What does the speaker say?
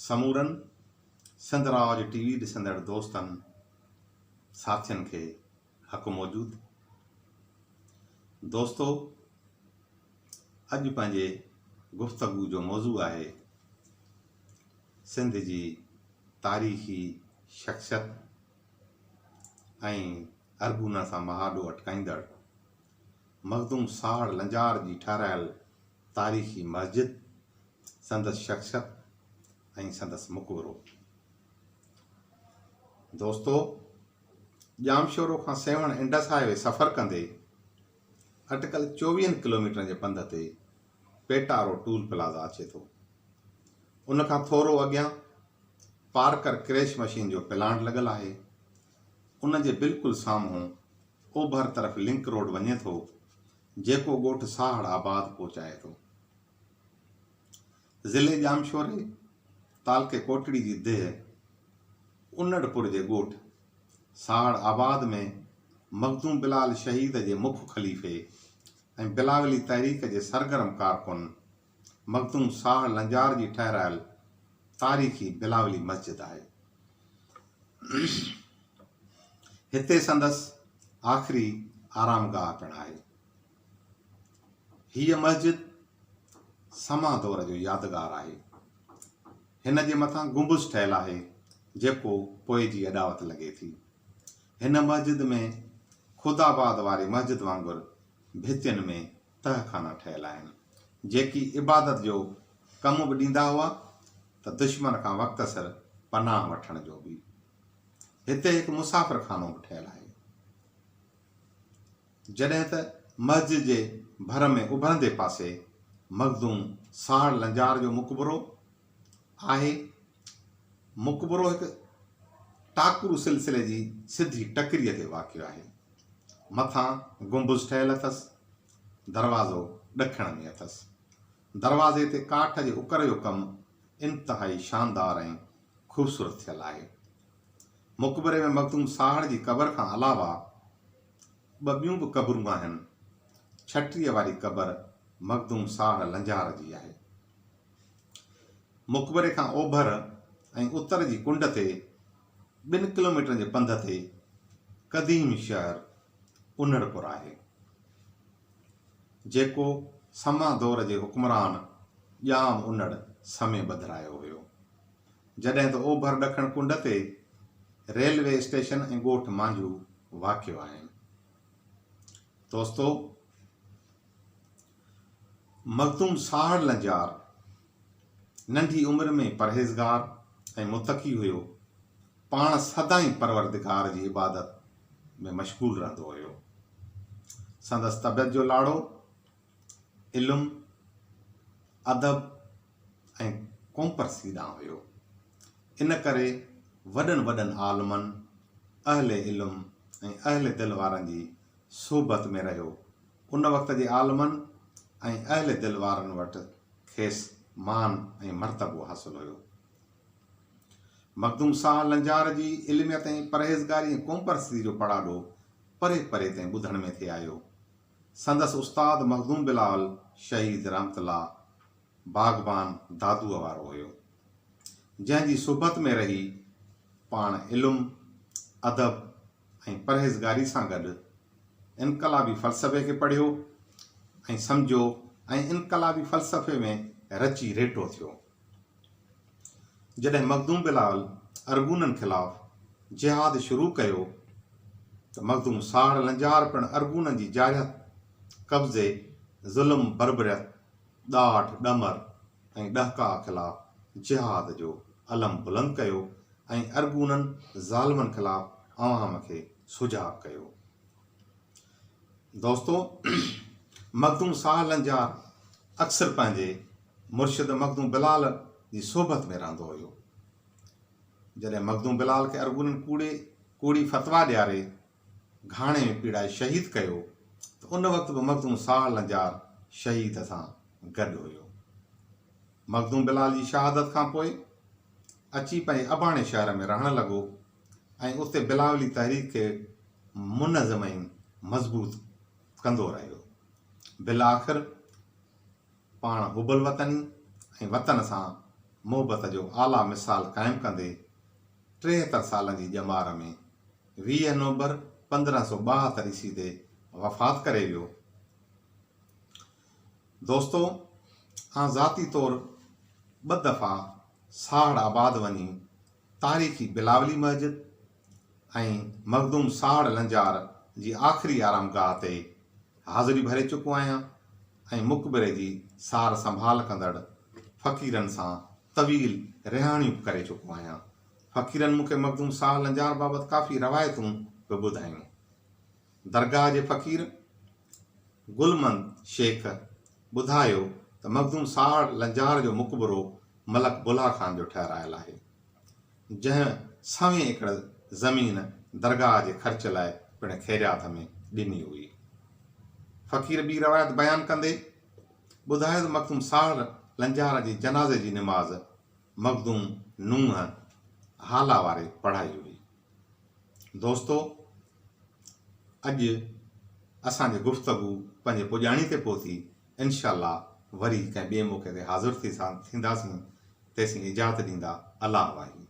سمورن سنڌ راڄ ٽي وي ڏسندڙ دوستن ساٿين کي حق موجود. دوستو اڄ پنهنجي گفتگو جو موضوع آهي سنڌ جي تاريخي شخصيت ۽ ارغونن سان مهاڏو اٽڪائيندڙ مخدوم ساهڙ لنجار جي ٺهرايل تاريخي مسجد، سندس شخصيت ۽ سندس مقبرو. دوستو! ڄامشورو کان سيوهڻ انڊس هاء وي سفر ڪندي اٽڪل چوويهن ڪلوميٽرن جي پنڌ تي پيٽارو ٽول پلازا اچي ٿو. ان کان ٿورو اڳيان پارڪر ڪريش مشين جو پلانٽ لڳل آهي. ان جي بلڪل سامهون اوڀر طرف لنڪ روڊ وڃي ٿو، جيڪو ڳوٺ ساهڙ آباد پهچائي ٿو. ضلعي ڄامشوري، تعلقي ڪوٽڙي جي ديهه انڙپور جي ڳوٺ ساهڙ آباد ۾ مخدوم بلال شهيد جي مک خليفي ۽ بلاولي تحريڪ جي سرگرم ڪارڪن مخدوم ساهڙ لنجار جي ٺهرايل تاريخي بلاولي مسجد آهي. هتي سندس آخري آرامگاهه پڻ آهي. هيء مسجد سما دور جو يادگار آهي. هن جي مٿان گنبذ ٺهيل آهي، جيڪو پوء جي اڏاوت لڳي ٿي. هن مسجد ۾ خداآباد واري مسجد وانگر ڀتين ۾ تهه خانا ٺهيل آهن، جيڪي عبادت جو ڪم به ڏيندا هئا ته دشمن کان وقت سر پناهه وٺڻ جو به. هتي هڪ مسافر خانو به ٺهيل آهي. جڏهن ته مسجد جي ڀر ۾ اڀرندي پاسي مخدوم ساهڙ لنجار جو مقبرو آهي. مقبرو هڪ ٽاڪرو سلسلي جي سڌي ٽڪريء تي واقع آهي. مٿان گنبذ ٺهيل اٿس. دروازو ڏکڻ ۾ اٿس. دروازي تي ڪاٺ جي اڪر جو ڪم انتهائي شاندار ۽ خوبصورت ٿيل آهي. مقبري ۾ مخدوم ساهڙ جي قبر کان علاوه ٻه ٻيون به قبرون آهن. ڇٽيء واري قبر مخدوم ساهڙ لنجار جي آهي. مقبري کان اوڀر ۽ اتر جي ڪنڊ تي ٻن ڪلوميٽرن جي پنڌ تي قديم شهر انڙپور آهي، جيڪو سما دور جي حڪمران ڄام انڙ سمي ٻڌرايو هيو. جڏهن ته اوڀر ڏکڻ ڪنڊ تي ريلوي اسٽيشن ۽ ڳوٺ مانجهو واقع آهن. دوستو! مخدوم ساهڙ لنجار ننڍي عمر ۾ پرهيزگار ۽ متقي هيو. پاڻ سدائين پروردگار جي عبادت ۾ مشغول رهندو هيو. سندس طبيعت جو لاڙو علم، ادب ۽ قومپرستي ڏانهن هيو. ان ڪري وڏن وڏن عالمن، اهل علم ۽ اهل دل وارن جي صحبت ۾ رهيو. ان وقت جي عالمن ۽ اهل دل وارن وٽ کيس مان ۽ مرتبو حاصل هيو. مخدوم ساهه لنجار جي علميت ۽ پرهيزگاري ۽ قومپرستي جو پڙاڏو پري پري تائين ٻڌڻ ۾ ٿي آيو. سندس استاد مخدوم بلاول شهيد رحمت الله باغبان دادوء وارو هيو، جنهن جي صحبت ۾ رهي پاڻ علم، ادب ۽ پرهيزگاري سان گڏ انقلابي فلسفي کي پڙهيو ۽ سمجهيو ۽ انقلابي فلسفي ۾ رچي ريٽو ٿيو. جڏهن مخدوم بلاول ارغونن خلاف جهاد شروع ڪيو ته مخدوم ساهڙ لنجار پڻ ارغونن جي جارحيت، قبضي، ظلم، بربريت، ڏاڍ، ڏمر ۽ ڏهڪاء خلاف جهاد جو علم بلند ڪيو ۽ ارغونن ظالمن خلاف عوام کي سجاڳ ڪيو. دوستو! مخدوم ساهڙ لنجار اڪثر پنهنجي مرشد مخدوم بلال جي صحبت ۾ رهندو هيو. جڏهن مخدوم بلال کي ارغونن ڪوڙي ڪوڙي فتويٰ ڏياري گهاڻي ۾ پيڙائي شهيد ڪيو ته ان وقت به مخدوم ساهڙ لنجار شهيد سان گڏ هيو. مخدوم بلال جي شهادت کان پوء اچي پنهنجي اباڻي شهر ۾ رهڻ لڳو ۽ اتي بلاولي تحريڪ کي منظم ۽ مضبوط ڪندو رهيو. بالآخر پاڻ حب الوطني ۽ وطن سان محبت جو اعليٰ مثال قائم ڪندي 73 سالن جي ڄمار ۾ 20 نومبر 1572 عيسوي تي وفات ڪري ويو. دوستو آن ذاتي طور ٻه دفعا ساهڙ آباد وڃي تاريخي بلاولي مسجد ۽ مخدوم ساهڙ لنجار جي آخري آرامگاهه تي حاضري ڀري چڪو آهيان ۽ مقبري جي سار سنڀال ڪندڙ فقيرن سان طويل رهاڻيون به ڪري چڪو آهيان. فقيرن مون کي مخدوم ساهڙ لنجار بابت ڪافي روايتون به ٻڌايون. درگاهه جي فقير گل مند شيخ ٻڌايو ته مخدوم ساهڙ لنجار جو مقبرو ملڪ بلها خان جو ٺهرايل آهي. جنهن سوين ايڪڙ زمين درگاهه جي خرچ لاء پڻ خيريات ۾ ڏني هئي. فقير ٻي روايت بيان ڪندي ٻڌايو ته مخدوم ساهڙ لنجار جي جنازي جي نماز مخدوم نوح هالا واري پڙهائي هئي. دوستو! اڄ اسان جي گفتگو پنهنجي پڄاڻي تي پهتي، انشاء الله وري ڪنهن ٻئي موقعي تي حاضر ٿينداسين، تيسين اجازت ڏيندا، الله واهي.